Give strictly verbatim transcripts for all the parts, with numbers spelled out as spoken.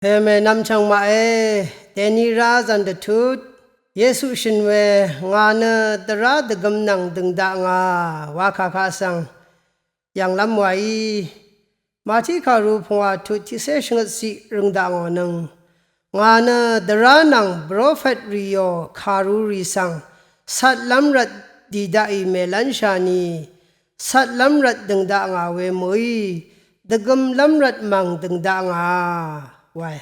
Èmè nvmchv̀ng maqe, dèni rá zv̀n dvtut, Yesu shø̀n we, ngà nø dvrá dvgøm nvng dø̀ng dakngà, wa kà kaq svng yv̀nglv́m wàí. Màtí kàru pungwà tut tiqcé shvngøt ciq rø̀ng dakngò nøng, ngà nø dvrá nvng brófet rìò kàrurì svng, catlv́m rvt dì daqì mèlv́nshà ni, catlv́m rvt dø̀ng dakngà we mø̀í, dvgømlv́m rvt mv̀ng dø̀ng dakngà, wae.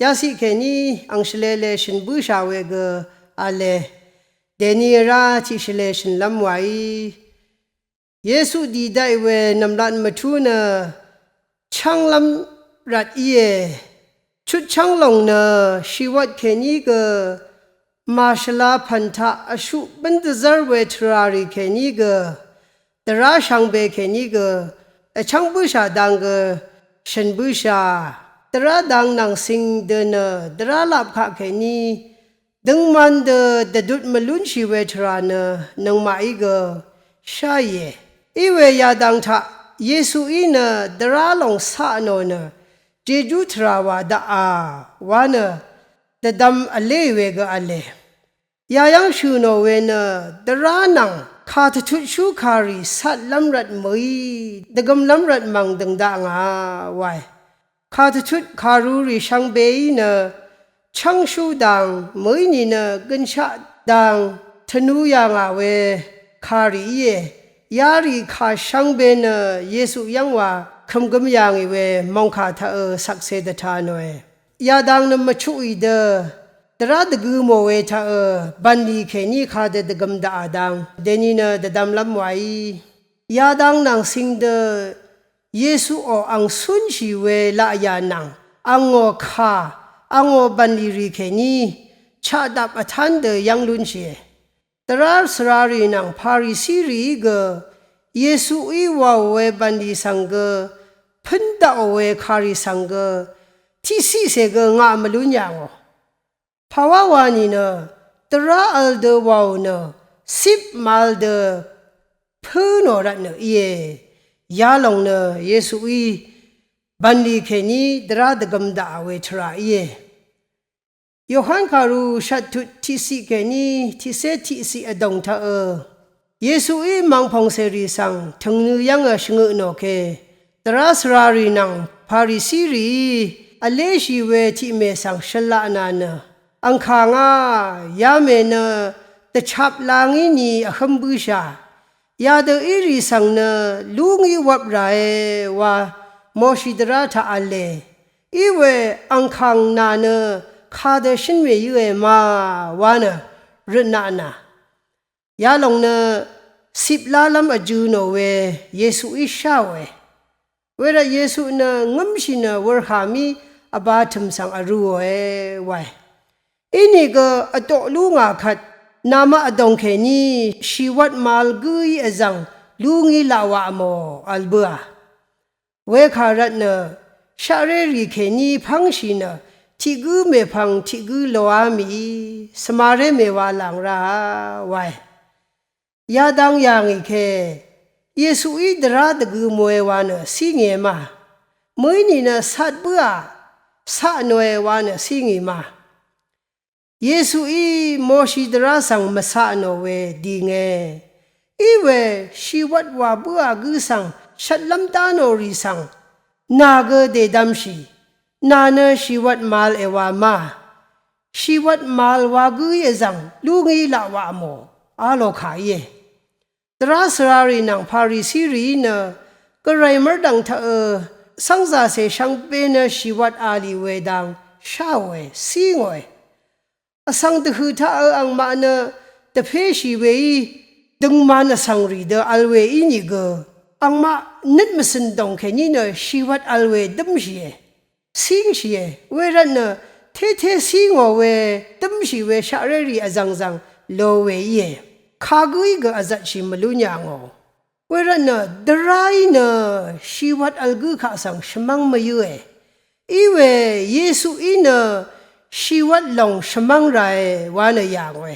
Yaciq kèní ang shvlele shø̀n bǿshà we gø v̄le, dèni vrá tiq shvlē shø̀nlv́m wàí. Yesu dì daqì we nv̀mlat mvtú nø chv́nglv́m rvt íe. Chutchv́ng lòng nø shìwvt kèní gø màshvla pv̀n taq vshuq bǿn dvzv́r we tvràrì kèní gø, dvrá shvngbe kèní gø, vchv́ng bǿshà dang gø shø̀n bǿshà. Dvrá dang nvng cing dø nø dvrá lap kaq kèní døngman dø dvdut mvlúnshì we tvrà nø nøngmaqí gø sháìe. Iwe yadang taq Yesuí nø dvrá lòng ca nò nø jejú tvrà wà daqà wa nø dvdvm vléì we gø v̄le. Yayv́ng shø̀ nò we nø dvrá nvng kà dvtutshú kàrì catlv́m rvt mø̀í, dvgømlv́m rvt mv̀ng dø̀ng dakngà wae. Kà dvtut kàrurì shvngbeí nø chv́ngshú dang mø̀í nìnø gønshaq dang tvnu yà ngà we kàrì íe. Yarì kà shvngbe nø Yesu yv́ng wa kø̀mgøm yà ngì we mòngkà taqø shvkse dvta nòe. Yadang nø mvchuqì dø dvrá dvgø mò we taqø bv̀nlì kèní kadø dvgøm daqà dang dèni nø dvdvmlv́m wàí. Yadang nvng cing dø Yesuò ang cúnshì we laqyà nvng angò kà angò bv̀nlì rì kèní chaqdap vtán dø yv́ng lúnshìe. Dvrá svrarì nvng Parisirìí gø Yesuí wàò we bv̀nlì svng gø pǿn daqò we kàrì svng gø tiqciqcè gø ngaq mvlún yà ngò. Pàwá wa nìnø dvrá vl dø wàò nø cip màvl dø pǿ nò rvtnø íe. Yalòng nø Yesuí bv̀nlì kèní dvrá dvgøm daqà we tvrà íe. Yohan kàru shvttut tiqciq kèní tiqcé tiqciq vdòng taqø Yesuí mv̀ngpòngcèrì svng tø̀ngnø yv́ngø shvngøt nò ke, dvrá svrarì nvng Parisirìí vléshì we tiqmè svng shøl laq nà nø, angkàngá yamè nø dvchap la ngí ni vhǿm bǿshà. Yadø írì svng nø lú ngí wvp ràe wa Moshi dvrá taq v̄le. Iwe angkàng nà nø kadø shǿn mèyǿe ma wa nø røtnaq nà. Yalòng nø cip lálv́m vjø̄ nò we Yesuí sháòe. Wervt Yesu nø ngǿmshì nø wurhà mí vba tø̀m svng vrūòe wae. Inìgø vdoq lú ngà kvt, namaq vdòng kèní shìwvt màvl gǿí vzv̀ng lú ngí laq waq mò vl bǿà. Wekà rvtnø shaqré rì kèní pv́ngshì nø tiq gǿ mèpvng tiq gǿ loá mìí svmaré mèwa làng ráa wae. Yadang yà ngì ke, Yesuí dvrá dvgø mòe wa nø cí ngìe ma. Mø̀í nìnø cat bǿà, cat nòe wa nø cí ngì ma. Yesuí Moshi dvrá svng mvcat nò we dìnge. Iwe shìwvt wà bǿà gǿ svng shvtlv́m dá nò rì svng, nà gø dèdvmshì, nà nø shìwvt màvl èwa ma. Shìwvt màvl wa gǿí vzv̀ng lú ngí laq waq mò, a lò kà íe. Dvrá svrarì nvng Parisirìí nø gvray mv́rdv̀ng taqø cv́ngzàcè shvngbe nø shìwvt a lì we dang sháòe, cí ngòe. Vsvng dvhø̀ taqø angmaq nø dvpéshì weí døngman vsvng rì dø vl we ínìgø, angmaq nøt mvcø̀n dòng kèní nø shìwvt vl we dǿmshìe. Cíngshìe, wervtnø tété cí ngò we, dǿmshì we shaqré rì vzv̀ngzv̀ng lo we íe. Kagǿí gø vzvtshì mvlún yà ngò. Wervtnø dvráí nø shìwvt vl gǿ kaq svng shvmv́ng mvyǿe. Iwe Yesuí nø shìwvt lòng shvmv́ng ràe wa nø yà ngòe.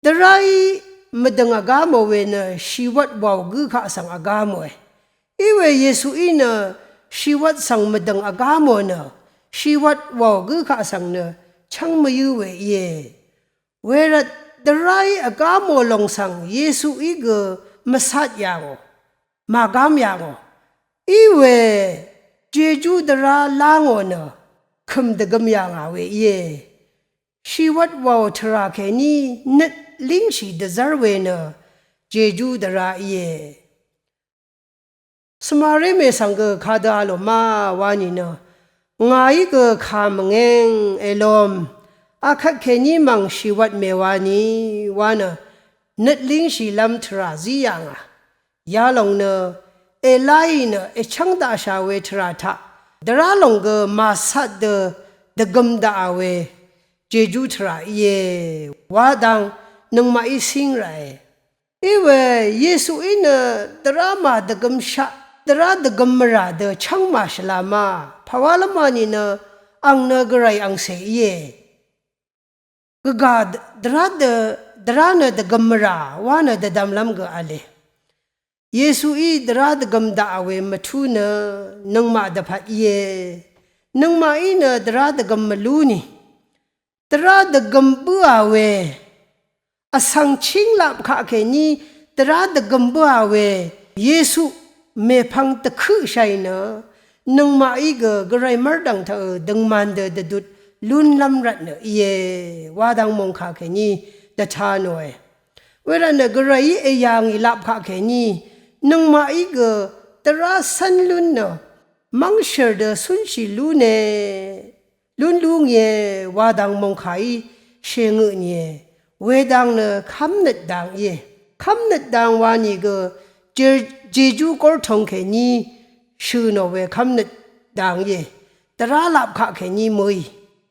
Dvráí mvdø̀ng vgá mò we nø shìwvt wàò gǿ kaq svng vgá mòe. Iwe Yesuí nø shìwvt svng mvdø̀ng vgá mò nø shìwvt wàò gǿ kaq svng nø chv́ng mvyǿ we íe. Wervt dvráí vgá mò lòng svng Yesuí gø mvcat yà ngò, màgám yà ngò. Í we Jejú dvrá lá ngò nø kø̀m dvgøm yà ngà we íe. Shìwvt wàò tvrà kèní nøt língshì dvzv́r we nø Jejú dvrá íe. Svmaré mè svng gø kadø a lò ma wa nìnø, ngàí gø kà mvngeng èlom, akvt kèní mv̀ng shìwvt mèwani wa nø nøt língshìlv́m tvrà zí yà ngà. Yalòng nø èláì nø èchv́ng daqshà we tvrà taq dvrá lòng gø màcat dø dvgøm daqà we Jejú tvrà íe wa dang nøngmaqí cíng ràe. Í we Yesuí nø dvrá màdvgømshaq, dvrá dvgøm mvrà dø chv́ng màshvla ma. Pàwálv́m wa nìnø ang nø gvray angcè íe. Gvgà dvrá dø, dvrá nø dvgøm mvrà wa nø dvdvmlv́m gø v̄le. Yesuí dvrá dvgøm daqà we mvtú nø nøngmaq dvpvt íe. Nøngmaqí nø dvrá dvgøm mvlú nì, dvrá dvgøm bǿà we, vsvng chínglap kaq kèní dvrá dvgøm bǿà we Yesu mèpvng dvkøqshàì nø nøngmaqí gø gvray mv́rdv̀ng taqø døngman dø dvdut lúnlv́m rvtnø íe wa dang mòngkà kèní dvta nòe. Wervtnø gvrayí èyà ngì lap kaq kèní nøngmaqí gø dvrá cv́n lún nø mv́ngshø̀r dø cúnshì lúne, lún lú ngìe wa dang mòngkàí shèngø nìe. Wedang nø kv́mnøt dang íe. Kv́mnøt dang wa nìgø Je- Jejú górtong kèní shø̀ nò we kv́mnøt dang íe. Dvrá lap kaq kèní mø̀í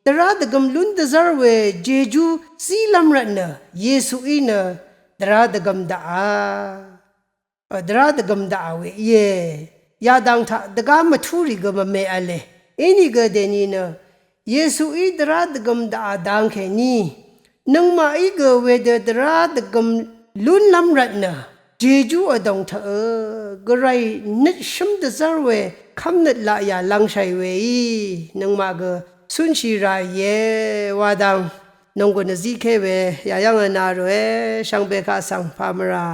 dvrá dvgøm lún dvzv́r we Jejú zílv́m rvtnø Yesuí nø dvrá dvgøm daqà, dvrá dvgøm daqà we íe. Yadang taq dvgá mvtúrì gø mvme v̄le. Inìgø dèni nø Yesuí dvrá dvgøm daqà dang kèní nøngmaqí gø wedø dvrá dvgøm lúnlv́m rvtnø Jejú vdòng taqø gvray nøt shǿm dvzv́r we kv́mnøt laqyà lvngshàì weí nøngmaq gø cúnshì ràìe wa dang nònggùn vzíké we yayv́ng vna ròe. Shvngbe kaq svng pà mvrà